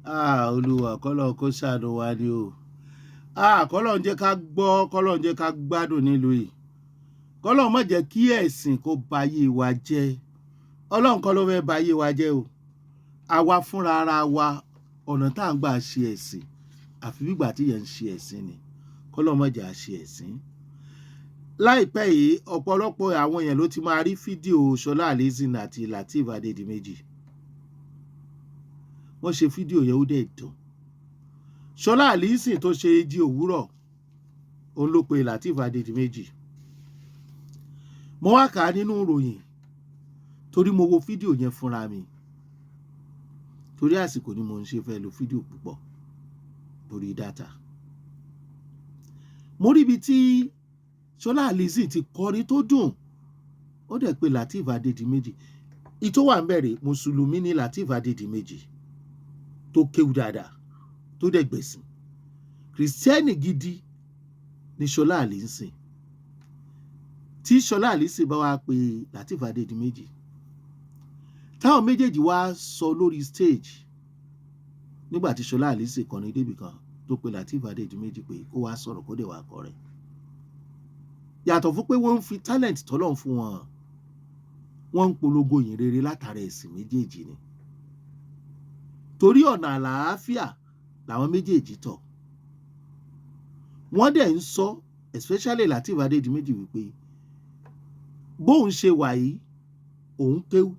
Ah, Olúwa, kọ́lọ́run kó ṣàánú wa ni o. Ah, kọ́lọ́run jẹ́ ká gbọ́, kọ́lọ́run jẹ́ ká gbádùn nílùú yìí. Kọ́lọ́run má jẹ́ kí ẹ̀sìn kó ba ayé wa jẹ́. Ọlọ́run kọ́ ló fẹ́ ba ayé wa jẹ́ o. Àwa fúnra ara wa, ọ̀nà tá à ń gbà ṣe ẹ̀sìn, àfi bí ìgbà tí èèyàn ń ṣe ẹ̀sìn ni. Kọ́lọ́run má jẹ́ á ṣe ẹ̀sìn. Láìpẹ́ yìí, ọ̀pọ̀lọpọ̀ àwọn èèyàn ló ti máa rí fídíò Ṣọlá Allyson àti Lateef Adédìméjì. Wọ́n ṣe fídíò yẹn, ó dẹ̀ dùn. Ṣọlá Allyson tó ṣe Jí Òwúrọ̀, òun ló pe Lateef Adédìméjì. Mo wá kà á nínú ìròyìn torí mo wo fídíò yẹn fúnra mi. Torí àsìkò ni mo ń ṣe fẹ́ lo fídíò púpọ̀ torí data. Mo rí ibi tí Ṣọlá Allyson ti kọrin tó dùn. Ó dẹ̀ pe Lateef Adédìméjì. Ìtó wà ń bẹ̀rẹ̀, Mùsùlùmí ni Lateef Adédìméjì tó kéwú dáadáa, tó dẹ̀ gbẹ̀sìn. Kìrìsìtẹ́nì gidi ni Ṣọlá Allyson. Tí Ṣọlá Allyson bá wá pe Lateef Adédìméjì, táwọn méjèèjì wá sọ lórí stage nígbà tí Ṣọlá Allyson kọrin débì kan tó pe Lateef Adédìméjì pé kó wá sọ̀rọ̀, kó dẹ̀ wá kọrin. Yàtọ̀ fún pé wọ́n ń fi talent tọ́lọ́run fún wọn, wọ́n ń polongo ìyìn rere látara ẹ̀sìn méjèèjì ni. Torí ọ̀nà àlàáfíà làwọn méjèèjì tọ̀. Wọ́n dẹ̀ ń sọ, especially Lateef Adédìméjì, wípé bóun ṣe wà yìí, òun kéwú,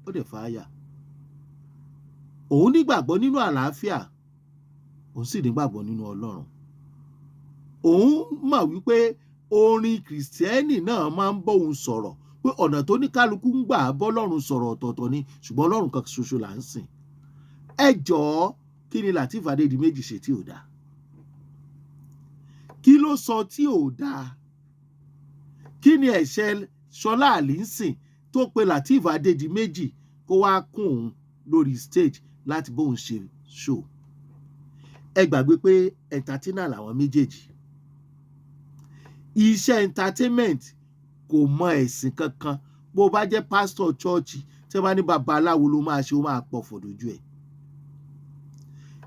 ó dẹ̀ fàáyà. Òun nígbàgbọ́ nínú àlàáfíà, òun sì nígbàgbọ́ nínú Ọlọ́run. Òun mọ̀ wípé orin Kìrìsìtẹ́nì náà máa ń bóun sọ̀rọ̀, pé ọ̀nà tó ní kálukú ń gbà bọ́lọ́run sọ̀rọ̀ ọ̀tọ̀ọ̀tọ̀ ni, ṣùgbọ́n Ọlọ́run kan ṣoṣo là ń sìn. Ẹ jọ̀ọ́, kí ni Lateef Adédìméjì ṣe tí ò dáa? Kí ló sọ tí ò dáa? Kí ni ẹ̀ṣẹ̀ Ṣọlá Allyson tó pe Lateef Adédìméjì kó wá kún òun lórí stage láti bóun ṣe show? Ẹ gbàgbé pé entertainer làwọn méjèèjì. Iṣẹ́ entertainment kò mọ ẹ̀sìn kankan. Bó bá jẹ́ pastor church, tí wọ́n bá ní babaláwo ló máa ṣe, ó máa pọ̀fọ̀ lójú ẹ̀.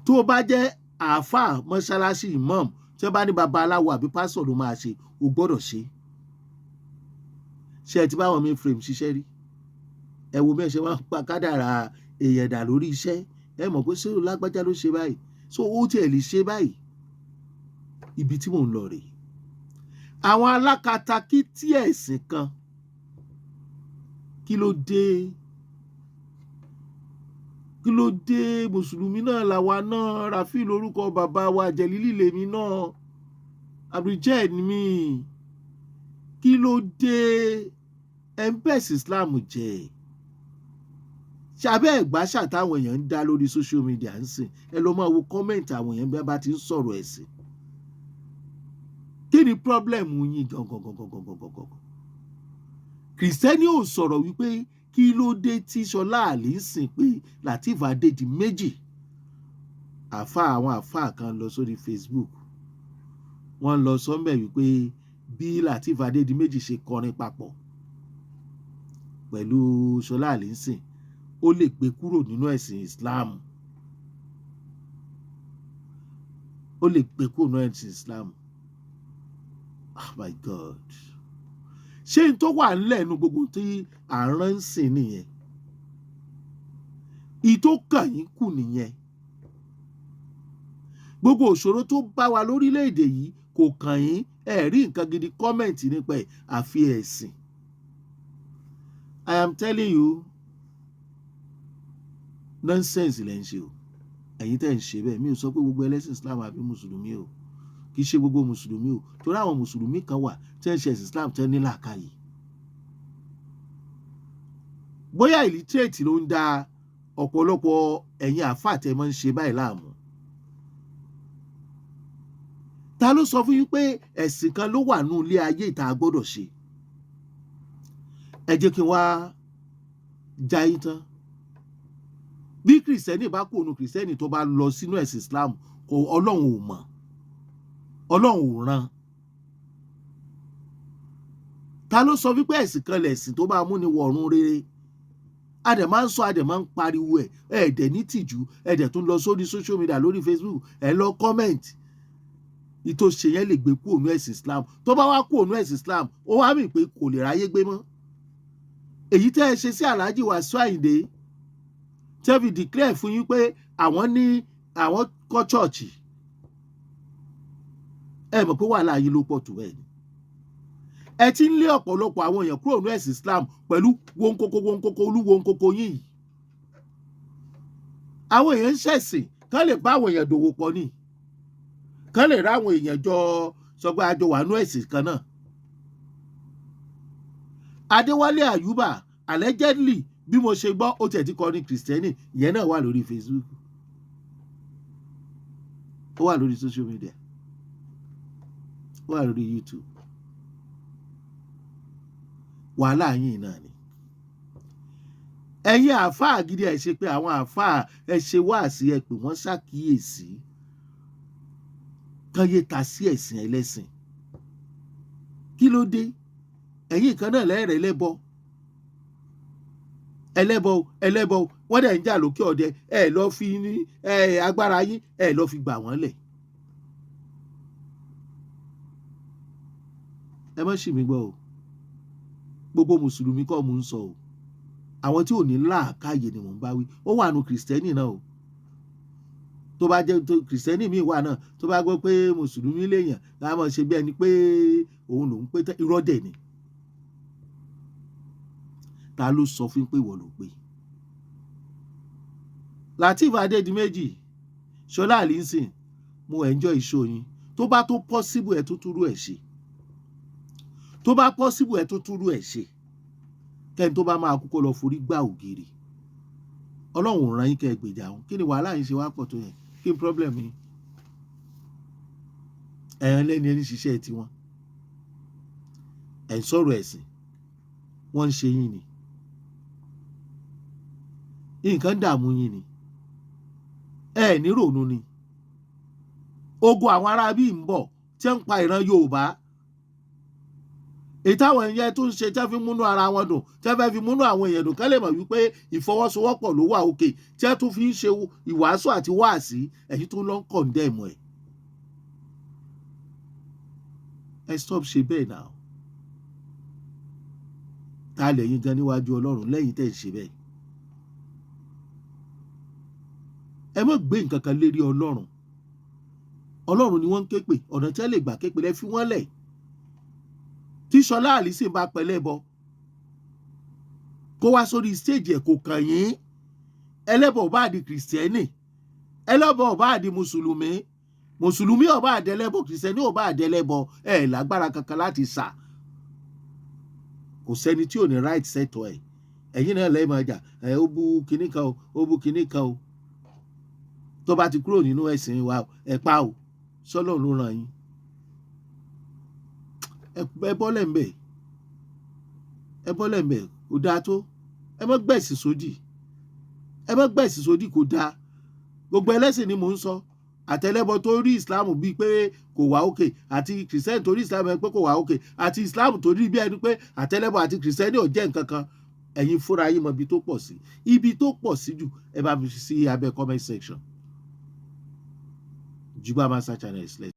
Tó bá jẹ́ àáfàá mọ́ṣáláṣí, imam, tí wọ́n bá ní babaláwo àbí pastor ló máa ṣe, o gbọ́dọ̀ ṣe. Ṣé ẹ ti bá àwọn mainframe ṣiṣẹ́ rí? Ẹ wo bí ẹ ṣe máa ń pa kádàrá èèyàn dà lórí iṣẹ́. Ẹ mọ̀ pé ṣé o lágbájá ló ṣe báyìí, so ó tiẹ̀ lè ṣe báyìí. Ibi tí mò ń lọ rèé. Àwọn alákatakítí ẹ̀sìn kan, kí ló dé? Kí ló dé? Mùsùlùmí náà làwa náà. Rafi lórúkọ bàbá wa, Jẹ̀lílì lèmi náà, Abdul ni mí. Kí ló dé ẹ̀ ń bẹ̀sì Islam jẹ́? Ṣàbẹ́ ẹ̀gbáṣà táwọn èèyàn ń dá lórí social media ń sìn, ẹ lọ máa wo comment àwọn èèyàn bí wọ́n bá ti ń sọ̀rọ̀ ẹ̀sìn. Kí ni problem yín gangan gangan gangan gangan? Kìrìsìtẹ́nì ò sọ̀rọ̀ wípé kí ló dé tí Ṣọlá Allyson pé Lateef Adédìméjì. Àáfàá, àwọn àáfàá kan lọ sórí Facebook, wọ́n lọ sọ́nbẹ̀ wípé bí Lateef Adédìméjì ṣe kọrin papọ̀ pẹ̀lú Ṣọlá Allyson, ó lè gbé kúrò nínú ẹ̀sìn Islam. Ó lè gbé kúrò nínú ẹ̀sìn Islam. Oh my God. Ṣé n tó wà ńlẹ̀ nu gbogbo tí à ń ránṣìn nìyẹn? Ìtó kàn yín kù nìyẹn. Gbogbo òṣòro tó bá wa lórílẹ̀‐èdè yìí kò kàn yín. Ẹ rí nǹkan gidi comment nípa ẹ̀ àfi ẹ̀sìn. I am telling you, nonsense lẹ́ ń ṣe o. Ẹ̀yin tẹ́ ń ṣe bẹ́ẹ̀, mi ò sọ pé gbogbo ẹlẹ́sìn Islam àbí Mùsùlùmí o. Kì í ṣe gbogbo Mùsùlùmí o. Torí àwọn Mùsùlùmí kan wà tẹ́ ń ṣe ẹ̀sìn Islam tẹ́ ní làákàyè. Bóyá illiterate ló ń da ọ̀pọ̀lọpọ̀ ẹ̀yin àáfàá tẹ́ máa ń ṣe báyìí láàmú. Ta ló sọ fún yín pé ẹ̀sìn kan ló wà nínú ilé ayé ìta gbọ́dọ̀ ṣe? Ẹ jẹ́ kí n wá já yín tán. Bí Kìrìsìtẹ́nì bá kú òun, Kìrìsìtẹ́nì tó bá lọ sínú ẹ̀sìn Islam, kò Ọlọ́run ò mọ̀, Ọlọ́run ò rán. Ta ló sọ wípé ẹ̀sìn kan lẹ̀sìn tó bá mú ni wọ̀run rere? A dẹ̀ máa ń sọ, a dẹ̀ máa ń pariwo ẹ̀. Ẹ̀ dẹ̀ ní tìjú, ẹ̀ dẹ̀ tún lọ sórí social media, lórí Facebook, ẹ̀ lọ comment. Ìtò ṣe yẹn lè gbé kúrò ní ẹ̀sìn Islam. Tó bá wá kúrò ní ẹ̀sìn Islam, ó wá mì pé kò lè ráyé gbé mọ́. Èyí tẹ́ ẹ ṣe sí Alhaji Wasiu Ayinde, tẹ́ fi declare fún yín pé àwọn ní àwọn kọ́ church, ẹ mọ̀ pé wàhálà yìí ló pọ̀ tó ẹ̀ ni. Ẹ ti ń lé ọ̀pọ̀lọpọ̀ àwọn èèyàn kúrò ní ẹ̀sìn Islam pẹ̀lú wọ́nkókó wọ́nkókó olú wọ́nkókó yìí. Àwọn èèyàn ń ṣẹ̀sìn kán lè bá àwọn èèyàn dòwò pọ̀ ni, kán lè ráwọn èèyàn jọ sọ pé àjọ wà nú ẹ̀sìn kan náà. Adéwálé Àyùbá, allegedly, bí mo ṣe gbọ́, ó tiẹ̀ ti kọrin Kristẹni. Ìyẹn náà wà lórí Facebook, ó wà lórí social media, ó wà lórí YouTube. Wàhálà yìí náà ni. Ẹ̀yin àáfàá gidi, ẹ̀ ṣe pé àwọn àáfàá, ẹ ṣe wáàsí, ẹ pè wọ́n ṣàkíyèsí kán yé ta sí ẹ̀sìn ẹlẹ́sìn. Kí ló dé? Ẹ̀yin kan náà lẹ́rẹ̀ẹ́ lẹ́bọ, ẹlẹ́bọ, ẹlẹ́bọ. Wọ́n dẹ̀ ń jà lókè ọ̀dẹ. Ẹ lọ fi ní agbára yín, ẹ lọ fi gbà wọ́n lẹ̀. Ẹ má ṣì mí gbọ́ o. Gbogbo mùsùlùmí kọ́ mò ń sọ o. Àwọn tí ò ní làákàyè ni mò ń bá wí. Ó wà nù Kìrìsìtẹ́nì náà o. Tó bá jẹ́ Kìrìsìtẹ́nì míì wà náà, tó bá gbọ́ pé mùsùlùmí lèèyàn, ká máa ṣe bí ẹni pé òun lòún pé. Irọ́ dẹ̀ ni. Ta ló sọ fún pé ìwọ ló pé? Lateef Adédìméjì, Ṣọlá Allyson, mo enjoy show yín. Tó bá tó possible, ẹ̀ tó túrú ẹ̀ ṣe. Tó bá possible, ẹ̀ tó túrú ẹ̀ ṣe. Kẹ́ni tó bá máa kú, kó lọ forí gbá ògiri. Ọlọ́run ràn yín kẹ́ ẹ gbèjà wọn. Kí ni wàhálà yín ṣe wá pọ̀ tó yẹn? Kí ni problem yín? Ẹ̀yàn lẹ́ni ẹni ṣiṣẹ́ tiwọn, ẹ̀ ń sọ̀rọ̀ ẹ̀sìn, wọ́n ń ṣe yín ni, nǹkan dààmú yín ni, ẹ ní rònú ni. Ogun àwọn ará bíi ń bọ̀ tí ń pa ìran Yorùbá, èyí táwọn ẹ̀yẹ tó ń ṣe tí wọ́n fi múnú ara wọn dùn, tí wọ́n fẹ́ fi múnú àwọn èèyàn dùn, kán lè mọ̀ wípé ìfọwọ́sowọ́pọ̀ ló wà òkè, tí wọ́n tún fi ń ṣe ìwàásù àti wáàsí, ẹ̀yin tó ń lọ ń condemn ẹ̀. Ẹ stop ṣe bẹ́ẹ̀ náà. Ta lẹ́yìn gan níwájú Ọlọ́run lẹ́yìn tẹ̀ ń ṣe bẹ́ẹ̀? Ẹ má gbé nǹkan kan lérí Ọlọ́run. Ọlọ́run ni wọ́n ń ké pè. Ọ̀nà tí wọ́n lè gbà ké pè, lẹ́ fi wọ́n lẹ̀. Tí Ṣọlá Allyson bá pẹ̀lẹ́ bọ, kó wá sórí stage ẹ̀, kò kàn yín. Ẹlẹ́bọ̀ ò bá di Kìrìsìtẹ́nì, ẹlẹ́bọ̀ ò bá di mùsùlùmí, mùsùlùmí ò bá dẹlẹ́bọ̀, Kìrìsìtẹ́nì ò bá dẹlẹ́bọ̀, ẹ̀ lágbára kankan láti sà. Kò sẹ́ni tí ò ní right sẹ́tọ̀ ẹ̀. Ẹ̀yin náà lẹ́ẹ̀ máa jà ẹ̀. Ó bú kinní kan o, ó bú kinní kan o. Tó bá ti kúrò nínú ẹ̀sìn wa, ẹ̀ pa o. Sọ́lọ́run ló ràn yín. Ẹ bọ́lẹ̀ ń bẹ̀, ẹ bọ́lẹ̀ ń bẹ̀. Kò dáa tó. Ẹ má gbẹ̀sìn sódì, ẹ má gbẹ̀sìn sódì, kò dáa. Gbogbo ẹlẹ́sìn ni mò ń sọ, àtẹlẹ́bọ tó rí Islam bíi pé kò wá òkè, àti Kìrìsìtẹ́nì tó rí Islam pé kò wá òkè, àti Islam tó rí bí ẹni pé àtẹlẹ́bọ àti Kìrìsìtẹ́nì ò jẹ́ nǹkan kan. Ẹ̀yin fúnra yín mọ ibi tó pọ̀ sí, ibi tó pọ̀ sí jù. Ẹ bá mi fi sí abẹ́ comment section. Jugba Master Channel is.